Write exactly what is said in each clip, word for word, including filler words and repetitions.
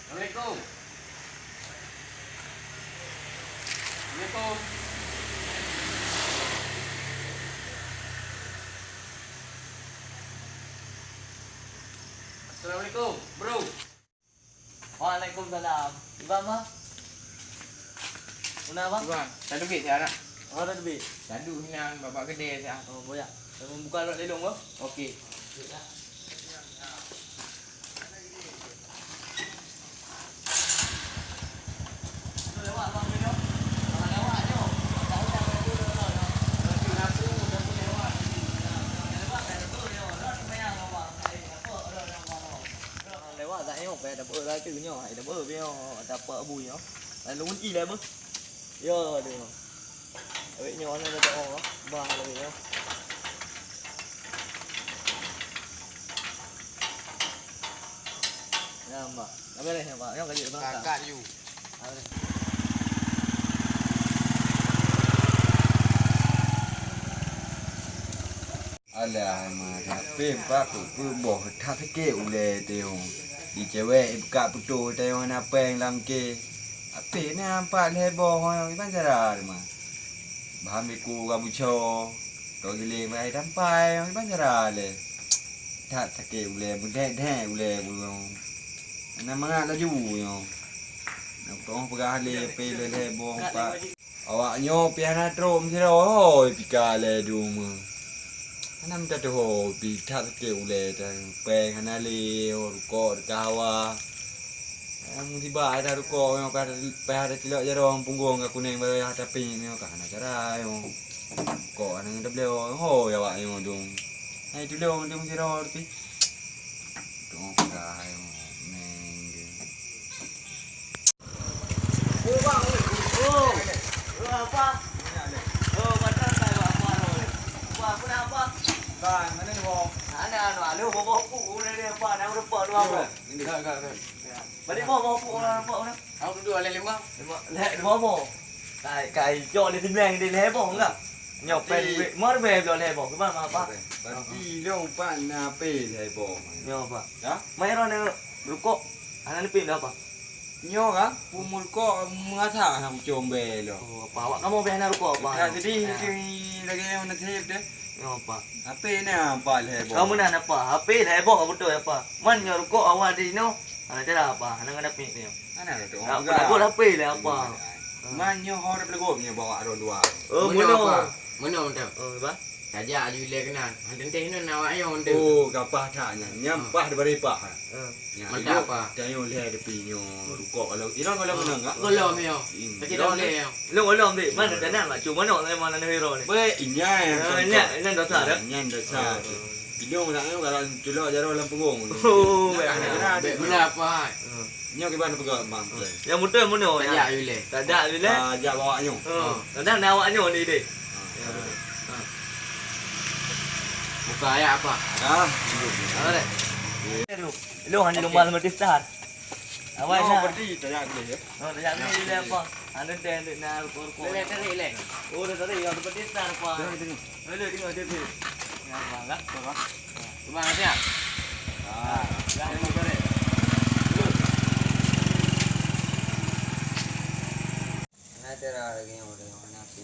Assalamualaikum. Assalamualaikum. Assalamualaikum, bro. Waalaikumsalam. Iban, Bang? Muna, Bang? Iban, tandu bit siat, nak. Oh, tandu bit. Tandu hinan, babah keudè siat. Oh, boya. Kamoe buka rot lé lôn, Bang. Oke. Lewat tak nyoe, payah tabeuh lah tu nyoe, hai tabeuh nyoe, tapak bui nyoe. Lalu ngunci lah beuh. Yo, aduh. Awet nyoe na dah oh, bah lagi nyoe. Ya, Mbak. Apa dah, Mbak? Nyoe gaji berangkat. Kakak you. Alah, ma, tapi empat puluh boh that sakét ulèe teuh. Di cewek ibuka putôh teuh hana péng lam ke. Apé na empat lhèe boh nyoe iban cara ma. Bahan miku gabuco. Tok giling bai tampai nyoe iban cara lé. That sakét ulèe, meudèk-dèk ulèe ulôn. Hana mangat laju nyoe. Nak peugah lé pé lhèe boh empat. Awak nyoe pih hana trok meusidroe hôi pika lé dum. Hana meutatuho pih that sakét ulèe tan. Péng hana lé, rukok teuka hawa. Hana musibah ada rukok nyoe ka payah ada tilok jaroe punggong ka kuneng barô yah tapi nyoe ka hana cara nyoe. Rukok hana ngon tabloe hôi awak nyoe dum. Hai tulông dum sidroe pih. Dum ka hai neng. Oh, bang, oh. Oh. Oh, apa? Oh, macam apa, apa, apa? Apa, apa nak apa? Bang, mana ni, bang? Mana, anu, anu, bawa buku, mana dia, apa? Nak berapa dua apa? Ini, kak, kak, kak. Ya. Balik bawa, bawa buku, orang nampak mana? Aku duduk alai lima. Lima, leh, dua apa? Kai, kai, jok ni timang dia leh, bang, enggak? Nyopen, mar be, belum leh, bang. Gimana, apa? Berarti long pan na pe leh, bang. Nyopen. Ya? Mai ro ni rukok, anak ni pin dah apa? Nyoe ka, peue meurukok meungasah hana meucom bèe lom. Oh, apa awak kamoe bèe hana rukok, apa? Ka sedih, sedih lagèe nyoe nasib deh. Nyoe, apa? Hapé na apa lhèe boh? Kamu na apa? Hapé lhèe boh beutôi, apa? Man nyoe rukok awak di inoe, hana cara, apa? Hana ngena pik nyoe. Hana rukok. Apa lagu hapé lhèe, apa? Man nyoe ho dapeulegom nyoe bawa arong dua. Oh, meunoe. Meunoe, meunoe. Oh, apa? Tajak aju ilèe keunan. Han teuntèe hinan awak nyoe teuh. Oh, ka paih that nyan. Nyan paih daripada paih. Nyan, mantap, Pak. Tanyoe lhèe tepi nyoe, rukok kalau. Irong kalau menang, enggak? Kalau nyoe. Tapi dah boleh nyoe. Long, long, dek. Mana dah nak, cuma nak, saya mana nak hero ni. Beuh, inya yang nyan, nyan dosa dah. Nyan dosa tu. Ilong nak nyoe kalau culok jaroe lam punggung. Oh, nak, nak, nak, nak. Belah, Pak. Nyoe kiban peugah, Bang. Yang beutôi meunoe. Tajak ilèe. Tajak ilèe. Tajak bawa nyoe. Kadang nak awak nyoe ni deh. Ha. Buka ayat apa? Ha? Apa deh? Lu hanya lumba sama tisar. Awak nak. Berarti tajak dulu ya. Oh, tajak dulu apa? Anu deh, nak rukuk-rukuk. Boleh tarik leh. Oh, dah tarik. Ya, seperti tisar apa? Tengok, tengok. Boleh tengok dia tu. Ya, bang, lah. Bang, siap. Ah, dah, dah, dah. Hana cara lagèe nyoe, lagèe nyoe hana H P.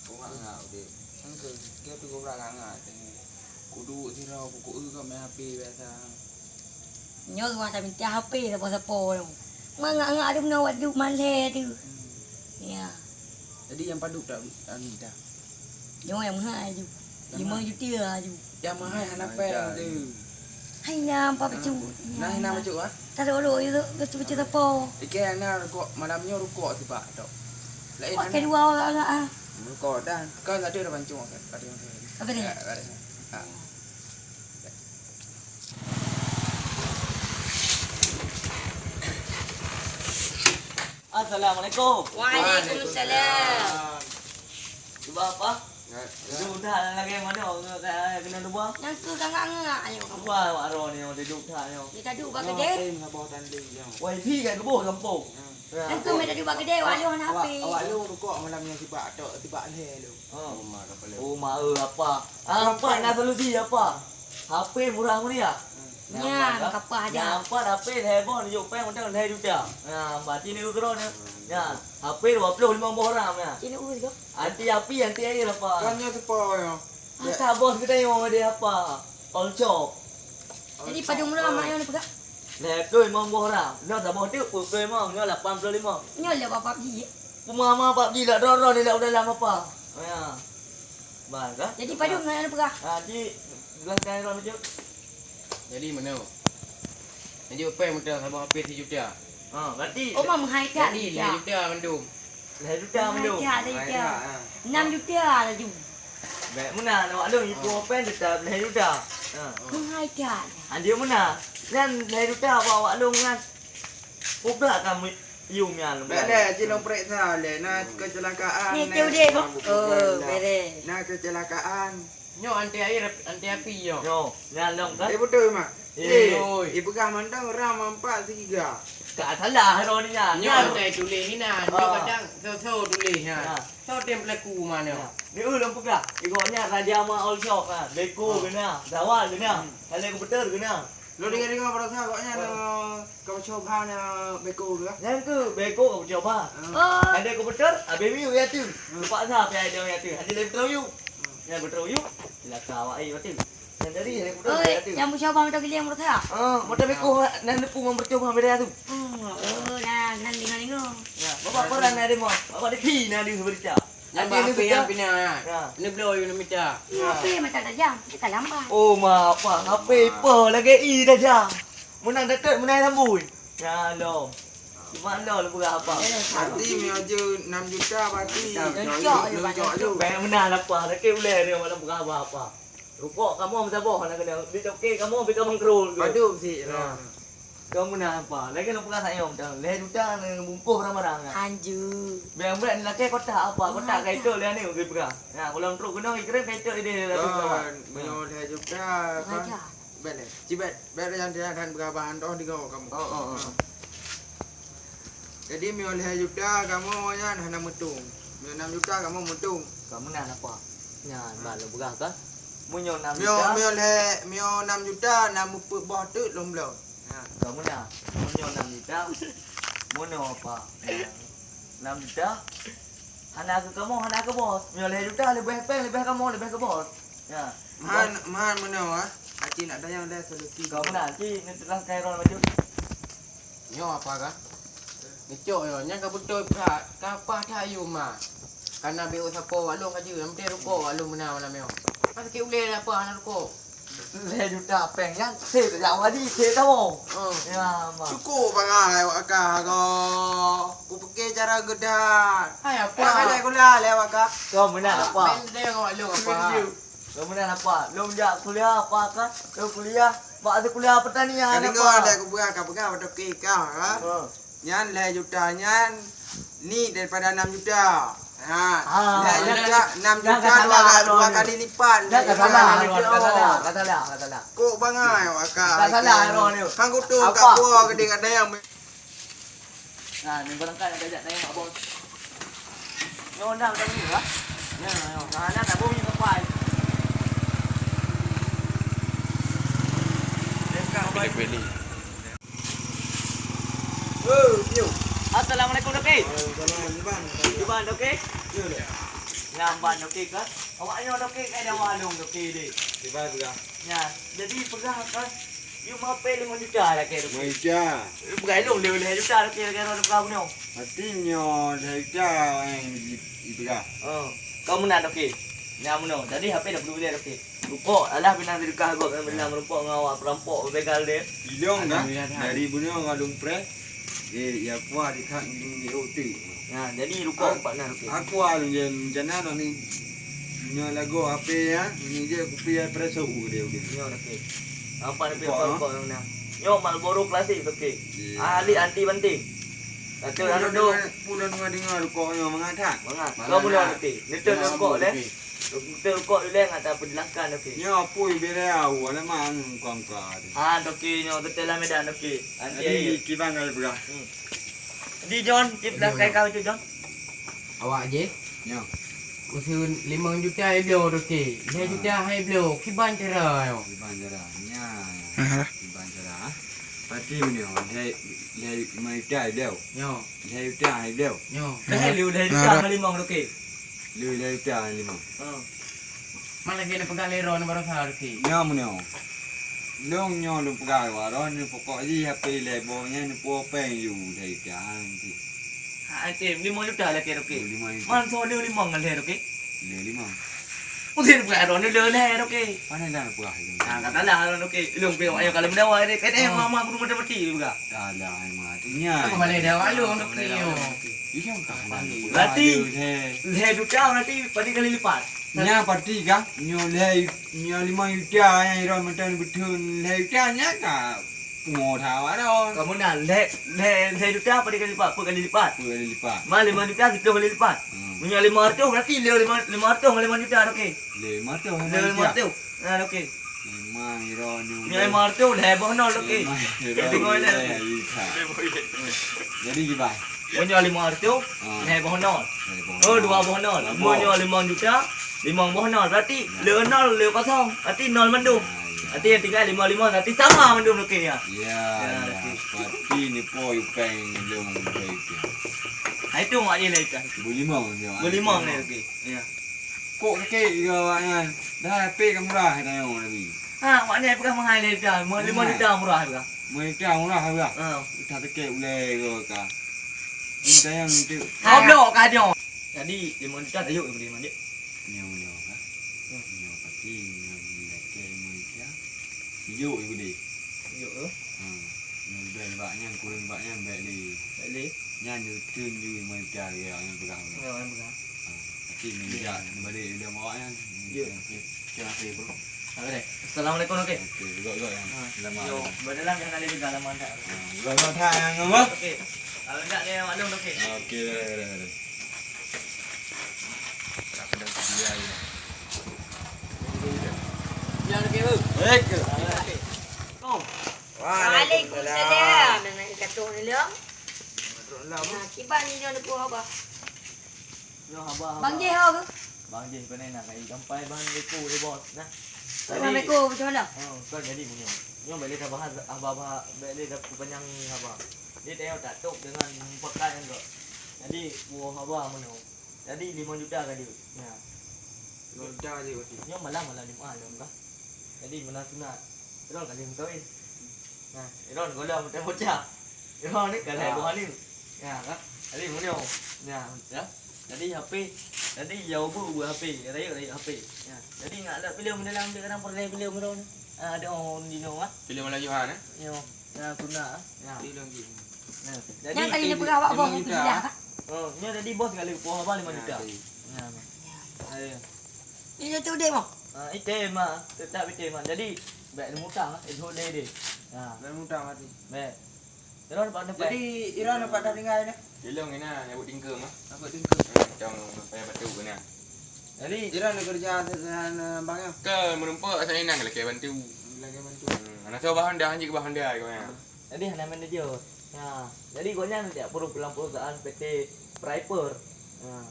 Peue ngak udép. Nyang keu, keu tu gobra ngak-ngak teuh. Kuduek sidroe, kuku eu keu meuhapé biasa. Nyoe rumoh taminta H P sapo-sapo nyoe. Mangak-ngak dum nyoe wajéb malèe teuh. Hmm. Ya. Jadi nyang padub tak, anu, dah? Nyoe nyang meuhai aju. Lima juta aju. Nyang meuhai hana péng tu. Hai na, empat bacut. Nah, na bacut, ah? Taruh dulu, itu bacut-bacut apa? Ikan na rukok, malam nyoe rukok sibak tok. Lain. Wah, hana. Kedua orang, ah. Rukok dah. Kan ada dah pancung, ada yang ada. Apa dia? Ya, ada. Ha. Assalamualaikum. Waalaikumsalam. Cuba apa? Sudah lagi mana orang kena dua? Nang tu gangak-ngak ayo kamu. Cuba awak roh ni orang duduk tak nyo. Dia tadi ubah kedai. Wah, isi kat kebun kampung. Nang tu mai tadi ubah kedai, awak lu hana H P. Awak lu rukok malam nyoe sibak tok, sibak lhèe lu. Oh. Rumah kapal. Rumah eh apa? Apa nak solusi apa? H P murah meriah. Hmm. Nyan, kapah aja. Nyan, empat H P lhèe boh, neujok péng mantong lhèe juta. Nah, berarti ni keudroe ni. Nyan, H P dua puluh lima boh ram nyan. Ini urus kau. Anti api, anti air apa? Kan nyoe teupeu nyoe. Asa bos geutanyoe deh apa? All shop. Jadi padum gram mak nyoe peugah? Lhèe ploh limong boh gram. Nyoe saboh teuk peuet ploh limong, nyoe lapan ploh limong. Nyoe lé bapak ji. Kuma ma bak ji dak droe-droe ni dak dalam apa? Ya. Bah, dah. Jadi padum ngon anu peugah? Ha, ji jelaskan dulu, Juk. Jadi meunoe. Jadi upah meuteun saboh H P sijuta. Ha, berarti. Oh, mah meuhai that. Jadi lhèe juta mandum. Lhèe juta mandum. Meuhai that, lhèe juta. Enam juta laju. Bèk meunan, awak lôn ipoh pen tetap lhèe juta. Ha. Meuhai that. Anjing meunan. Nyan lhèe juta awak lôn nyan. Peugah kamu yum nyan. Bèk lé, cit lôn peuriksa lé. Na kecelakaan. Ni tu deh, Bang. Oh, beres. Na kecelakaan. Nyoe anti air, anti api nyoe. Nyoe, nyan lom kan? Eh, beutôi, Mak. Eh. Eh, ipeugah mantong ram empat siga. Tak salah droe ni nyan. Nyoe anti tuléh inan. Nyoe kadang so-so tuléh nyan. So tem pelaku mana? Ni ulôn peugah. Igoe nyan raja ma all shop ha. Beko kena, Zawal kena. Kali komputer kena. Lôn deungoe-deungoe peurasa agaknyan, eh, kamoe coba na beko tu lah. Nyan keuh beko kamoe coba. Oh. Ada komputer, habéh miyueb ya tu. Terpaksa payah ada ya tu. Ada lé beutôi yuk. Nyan beutôi yuk. Cilaka awak eh, beutôi. Nyan jadi ada komputer. Oh, ya tu. Nyang meucoba motor giling motor saya? Ah, motor beko nan depu ngon meucoba beda tu. Hmm, oh, nah, nan dengar-dengar. Ya, bapak peran ada mau. Bapak deki na di berita. Nyan bak H P nyang pina. Ya. Ni bloe yue mita. Ni H P macam tajam, dia tak lambat. Oh, ma, apa? H P ipo lagèe i tajam. Meunan datet, meunan sambui. Ya, lom. Cuma lom berapa? Berarti meunan je enam juta berarti. Cocok je, Pak. Cocok je. Banyak meunan apa? Lagi ulèe dia malam berapa apa? Rukok kamoe meusaboh nak kena. Bit toke kamoe, bit kamoe krol. Padum sih. Ya. Kau meunan apa? Lagi nak peugah sayom tu. Lhèe juta ni bungkôh barang-barang. Hanju. Biar buat ni lakèe kotak apa? Kotak kaito lhèe ni bagi peugah. Nah, kalau truk gunong ikrem kaito ide lagi kawan. Meunyoe lhèe juta apa? Bèk lé. Cibet, bèk lé jangan jangan berapa antoh di kau kamu. Oh, oh, oh. Jadi meunyoe lhèe juta kamu nyan hana meutung. Meunyoe enam juta kamu meutung. Kau meunan apa? Nyan bak lo peugah kan? Meunyoe enam juta. Meunyoe lhèe, meunyoe enam juta na meupeue boh teuk lom bloe. Ha, ka meunan. Meunyoe enam juta, meunoe apa? Enam juta. Hana keu kamoe, hana keu bos. Meunyoe lhèe juta, leubeh péng, leubeh kamoe, leubeh keu bos. Ya. Mahan, mahan meunoe, ah. Aci nak tanyong dah solusi. Ka meunan, ci neuteurang Khairul maju. Nyoe apa kah? Ngecok nyoe, nyan ka beutôi that, ka paih that yum ma. Kana B O sapo wak lôn ka jeuet, meuntèe rukok wak lôn meunan malam nyoe. Ka sakét ulèe dah paih hana rukok. Lhèe juta péng nyan, thèe tajak wadi, thèe tawoe. Oh. Ya, ma. Cukup bangai awak ka ko. Kupike cara geudan. Hai, apa? Ka lhèe gula lé awak ka. Kau meunan apa? Benteng awak lôn apa? Kau meunan apa? Lôn jak kuliah apa ka? Lôn kuliah, bak sikuliah pertanian apa? Ka deungoe deh kupeugah, ka peugah bak toke ka, ha? Oh. Nyan lhèe juta nyan ni daripada enam juta. Ha. Ah, lhèe juta, enam juta dua, dua kali lipat. Nyan ka salah, ka salah, ka salah. Kok bangai awak ka. Ka salah, Ron, ni. Hang kutu ka buah gede kat dayang. Nah, ni barangkali nak ajak tayang mak bos. Nyoe dah macam ni lah. Ya, ya. Nah, nah, tak bumi kapai. Pilih-pilih. Oh, yo. Assalamualaikum, Doki. Waalaikumsalam, Bang. Iban, Doki? Ya, ya. Lambat, Doki, kan? Awak nyoe, Doki, kan ada warung, Doki, deh. Iban juga. Ya, jadi peugah kan, yum H P lima juta lakèe, Doki. Lima juta. Peugah lôn lhèe juta, Doki, lakèe droe peugah bunoe. Berarti nyoe lhèe juta, eh, di, dipeugah. Oh, kau meunan, Doki. Nyan meunoe. Jadi H P dah peuduek lé, Doki. Rukok, alah pinah teudeukah gob, pinah meurukok ngon awak peurampok begal deh. Ilong dah, dari bunoe ngon lôn preh. Eh, ya kuah dikat di ote. Nah, jadi rukok empat nah, Doki. Aku ah, lôn je rencana nyoe ni. Nyoe lagoe H P ya, ni je kupi ya preh sou dia, dia. Nyoe, Doki. Apa ni rukok, rukok yang mana? Nyoe Marlboro klasik, Doki. Iya. Ahli anti banting. Kata dah duduk. Pun dah dengar rukok nyoe mangat that. Mangat. Kau mula, Doki. Nyetel rukok deh. Beutôi rukok ilèe ngat tapeujelaskan, Doki. Nyoe apui beda au, alamak, kongka tu. Ha, Doki, nyoe beutôi lah Medan, Doki. Anti air. Jadi, kiban kali peugah. Hmm. Jadi, John, cit peulangkai kau itu, John. Awak je? Nyoe. Usun limong juta hai bloe, Doki. Lhèe juta hai bloe. Kiban cara nyoe. Kiban cara. Nya. Aha. Kiban. Salah. Pasti meunyoe lhèe, lhèe limong juta hai lhèe. Nyoe. Lhèe juta hai lhèe. Nyoe. Lhèe lhèe juta ngon limong, Roke. Lhèe lhèe juta ngon limong. Oh. Malah kena peugah lé droeneuh baroesa, Roke. Nyoe meunyoe. Lôn nyoe lôn peugah bak droeneuh, pokok jih H P lhèe boh nyan neupeue péng yue lhèe juta han cit. Ha, tem limong juta lakèe, Roke. Limong juta. Man soe lhèe limong ngon lhèe, Roke? Lhèe limong. Mungkin peugah droeneuh lhèe lhèe, Roke. Pane dah peugah lhèe. Nah, kata lah, Roke. Ilong pih awak nyoe kalau meudawai deh. Kan eh, mama belum ada mati juga. Dah lah, ai mati. Nya. Apa malah dah awak lôn, Roke? Ilong kah nak peugah lhèe. Berarti lhèe juta berarti padi kali lipat. Nya pati kah? Nyoe lhèe, nyoe limong juta nyang droeneuh mantong beuteun lhèe juta nya kah? Pungo that awak droe. Kamu na lhèe, lhèe, lhèe juta padi kali lipat, peuet kali lipat. Peuet kali lipat. Ma limong juta siplôh kali lipat. Hmm. Meunyoe limong reutôh berarti lhèe limong, limong reutôh ngon limong juta, Roke. Lhèe limong reutôh ngon limong juta. Lhèe limong reutôh. Nah, Roke. Limong droeneuh. Meunyoe limong reutôh, lhèe boh nol, Roke. Limong droeneuh. Jadi gimana? Jadi gimana? Meunyoe limong reutôh, ah, lhèe boh nol. Lhèe boh nol. Oh, dua boh nol. Dua boh. Meunyoe limong juta, limong boh nol. Berarti ya. Lhèe nol, lhèe kosong. Berarti nol mandum. Ya, ya. Berarti yang tinggal lima lima, berarti sama mandum, Roke, ya. Ya, ya, ya. Roke. Berarti ni po yu péng lhèe boh nol. Ha, itu mak dia lah itu. Berlima, ya. Berlima ni, Roke. Ya. Kok sakét juga awak nyan. Dah pek ka murah tayong tadi. Ha, awak nyan peugah mahai lhèe juta. Mahai. Lima juta murah peugah. Lima juta murah peugah. Ha. Dah sakét ulèe ke ka. Ni tayong tu. Goblok ka nyoe. Jadi, lima juta tayok ke boleh, Dik? Nyoe, nyoe ka. Hmm. Nyoe pasti, nyoe lakèe lima juta. Tayok ke boleh. Tayok ke? Ha. Nyoe bèk bak nyan, kureueng bak nyan, bèk lé. Bèk lé? Nyan nyoe teun ju lima juta lagèe awak nyan peugah. Ya, awak nyan peugah. Ha, tapi meunjak neubalik ilèe awak nyan. Ya. Terima kasih, bro. Oke deh. Assalamualaikum, oke. Oke, juga, juga, ya. Ha. Selamat. Yo, berdalam jangan ada juga lama tak. Ha, juga, juga, tak, yang apa? Oke. Kalau tak dia maklum, oke. Oke, boleh, boleh, boleh. Tak kena dia, ya. Ya, oke, bro. Baik. Oke. Oh. Waalaikumsalam. Dengan kata orang dalam. Kata orang dalam. Nah, kiban ni dia nak buat apa? Nyoe haba, haba. Bang Jih ho ke? Bang Jih keuneuk nak kai sampai Bang Beko lé bos nah. Bang Beko macam mana? Oh, kan jadi punya. Nyoe bèk lé tabahas haba-haba, bèk lé tapeupanyang haba. Dia tengok tak tok dengan mufakat nyan kok. Jadi, buah haba meunoe. Jadi, lima juta ka dia. Ya. Lima juta je berarti. Nyoe malam, malam Jumaat lom kah? Jadi, meunan sunat. Terus kali meukawen. Nah, Iron gola macam bocah. Iron ni kalau buah ni. Ya, kan? Jadi, mana? Ya, ya. Jadi, H P. Jadi, ya, ubu, ubu H P. Rayu, rayu H P. Ya. Jadi, nak ada filem dalam dia kadang pernah filem Iron. Ah, ada orang di no, ah. Filem Melayu, ha, eh? Yo. Ya, guna, ah. Ya. Filem gitu. Ya. Jadi, yang kali ni pegang awak bos tu dia, ah. Oh, ni jadi bos kali kuah abang lima juta. Ya. Ya. Ayo. Ini tu dek mah. Ah, itu mah, tetap itu mah. Jadi, baik dia mutang, eh, jauh deh deh. Ha. Dah mutang mati. Baik. Terus dapat dapat. Jadi, Iran dapat dah tinggal ni? Tolong ina, nyabut tingkeu mah. Nyabut tingkeu. Hmm, tong payah batu kena. Jadi, Iran nak kerja dengan, eh, bang ya? Ke menumpuk asal ina lagi bantu. Lagi bantu. Hmm, anak tu bahan dah, anjing bahan dah kau ya. Jadi, hana manager. Ha, jadi gobnyan jak puru-, pulang perusahaan P T Priper. Ha.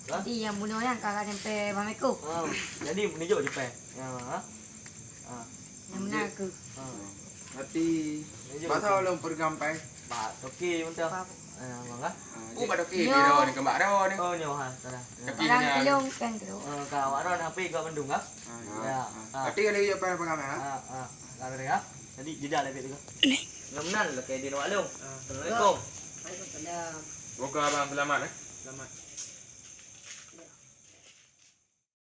Jadi nyang bunoe nyan ka, ka sampai Bang Meko. Ha, jadi meununjuk je pai. Ha, ha. Ha. Nyang meunan aku. Ha. Berarti pasal ulôn peureugang pai? Bak toke mantong. Ha, bang ah. Oh, bak toke ni dah ni keumbak dah ni. Oh, nyoe ha, salah. Tapi barang ni tulung kan tu. Ha, ka awak dah H P ka bandum ah. Ha, ya. Ha. Berarti kalau dia pai peureugang ah. Ha, ha. Lah, ya. Jadi jeda lah, Bek, tu. Nyang meunan lah, kayak di Nuak Long. Ah. Assalamualaikum. Waalaikumsalam. Moga abang selamat, eh. Selamat.